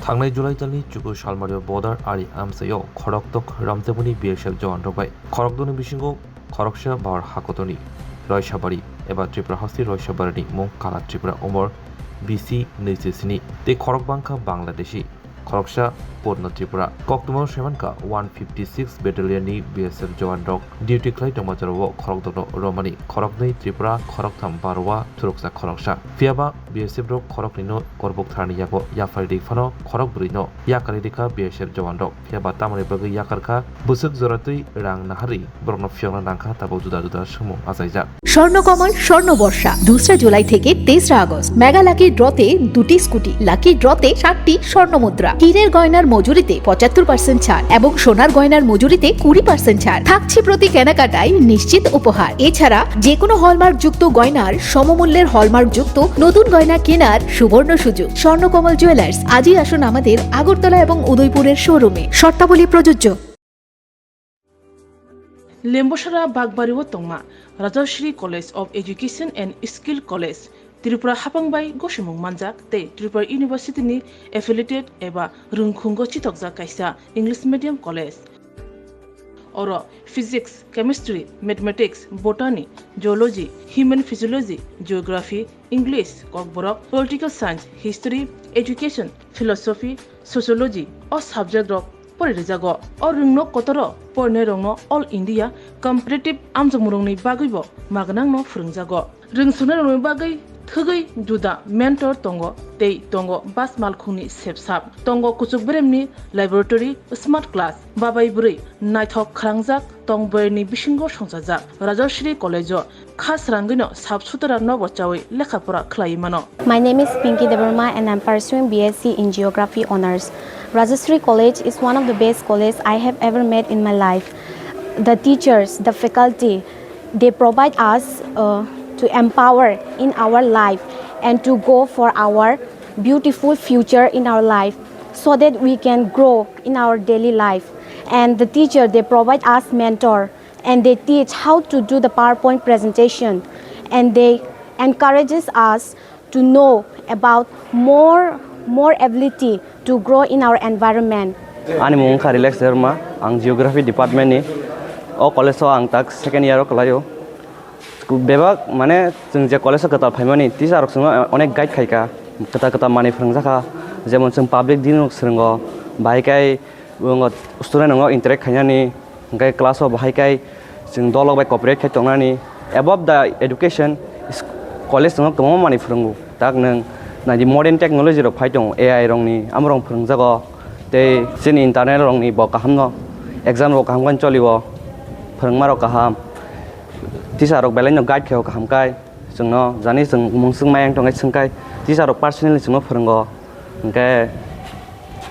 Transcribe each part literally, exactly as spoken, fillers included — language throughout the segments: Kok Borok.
Thangnai July talni chuku salmario border ari amchaio khoroktok romteboni B S F jawanrok bai khorokdokni bisingo khoroksa Bahor hakotorni Roisabari eba Tripura hasti Roisabarini mung Kala Tripura, umor B C nui se sini tei khorok bangkha Bangladeshi, khoroksa Purno Tripura. Koktwmao saimankha one fifty six Battalion ni B S F jawanrok duty khlai tongma jorao khorokdokno romani khoroknwi Tripura, khoroktham Baroa, thuruksa khoroksa. Phiyaba B S F rok khoroknwino korbuk tharni yago yaphai ri phano khorok bwrwino yakarwi rikha B S F jawanrok. Phiyaba tamoni bagwi yakarkha, bwswk joratwi rang naharwi borokno phiyokna nangkha, tabuk juda juda swngmung achaijak. Swarnakamal, স্বর্ণবর্ষা, দোসরা জুলাই থেকে তেসরা August. Mega lucky ড্রতে দুটি scooty, lucky ড্রতে সাতটি স্বর্ণ মুদ্রা, হীরের গয়নার মজুরিতে পঁচাত্তর পার্সেন্ট ছাড় এবং সোনার গয়নার মজুরিতে কুড়ি পার্সেন্ট ছাড় থাকছে। প্রতি কেনাকাটায় নিশ্চিত উপহার। এছাড়া যে কোনো হলমার্কযুক্ত গয়নার সমমূল্যের হলমার্কযুক্ত নতুন গয়না কেনার সুবর্ণ সুযোগ। স্বর্ণকমল জুয়েলার্স, আজই আসুন আমাদের আগরতলা এবং উদয়পুরের শোরুমে। শর্তাবলী প্রযোজ্য। Lembosara Bagbari o tongma Rajashri College of Education and Skill College, Tripura hapang bai gosimung manjak tei Tripura University ni affiliated eba rwngkhungo chitokjak kaisa English medium college. Oro physics, chemistry, mathematics, botany, zoology, human physiology, geography, English, kokborok, political science, history, education, philosophy, sociology o subject rok pori rijago. O rwngno kotoro porinairokno All India competitive amjokmungrokni bagwibo magnangno phwrwngjago. Rwngsonairokni bagwi thwgwi juda mentor tongo tei tongo bas malkhungni sepsap. Tongo kuchuk beremni laboratory, smart class, babai bwrwi naithok khwrangjak tong bwrwini bisingo songchajak. Rajashri College o kha srangwino sap sutara nobo chawi lekha pora khlaiwi mano. My name is Pinky Debbarma and I'm pursuing B S C in Geography Honours. Rajashri College is one of the best college I have ever met in my life. The teachers, the faculty, they provide us, uh, to empower in our life and to go for our beautiful future in our life so that we can grow in our daily life. And the teacher, they provide us mentor and they teach how to do the PowerPoint presentation and they encourages us to know about more, more ability to grow in our environment. Ani mung wngkha Relax Debbarma, ang Geography Department ni. O college o ang tak second year o kwlaio. Bebak, mane, chwng je college o kwtal phaimani, teacher rok chwngno onek guide khaikha, kwtal kwtal manwi phwrwngjakha, jemon chwng public dealing rok swrwngo, bahai khe student rokno interact khainani, hwnkhe class o bahai khe chwng dolok bai cooperate khai tongnani. Above the education, college chwngno kwbangma manwi phwrwngo. Tak nwng naidi modern technology rok phai tongo, A I rokni, amorok phwrwngjago. Tei chini internal rokni bo kahamno, exam rok kaham khe cholio, phwrwngma rok kaham. Teacher rok belai no guide khe o kaham kai, chwngno jani chwng mungswk mayang tongkhe swngkai, teacher rok personally chwngno phwrwngo. Hwnkhe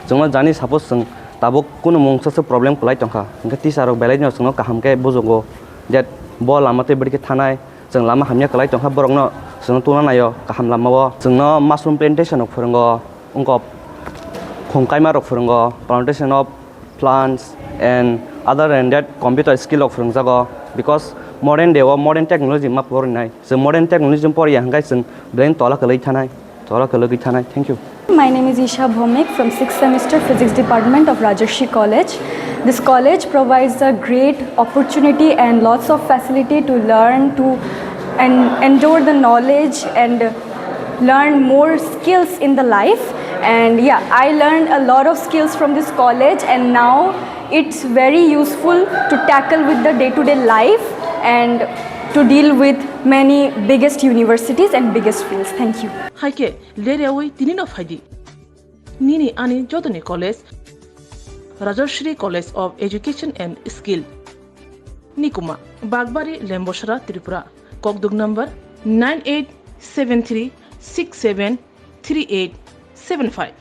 chwngno jani suppose chwng tabuk kunu mungsa se problem kwlai tongkha, hwnkhe teacher rok belai no chwngno kaham khe bujugo, je bo lama tei bwrwi khe thanai, chwng lama hamya kwlai tongkha, borokno chwngno tungna naio kaham lamao. Chwngno mushroom plantation rok phwrwngo, wngkha khum kaima rok phwrwngo, plantation of plants and other than that computer skill rok phwrwngjago, because modern day o modern technology ma porinai. So modern technology poriya hwnkhe chwng belai tola kwlwi thanai, tola kwlwi thanai. Thank you. My name is Isha Bhomik from sixth semester Physics Department of Rajarshi College. This college provides a great opportunity and lots of facility to learn, to and endure the knowledge and learn more skills in the life. And yeah, I learned a lot of skills from this college, and now it's very useful to tackle with the day-to-day life and to deal with many biggest universities and biggest fields. Thank you. Hai khe, ler yaui tini no phai di. Nini ani jotoni college, Rajashri College of Education and Skill. Nikuma, Bagbari, Lembosara, Tripura. Kokduk number nine eight seven three six seven three eight seven five.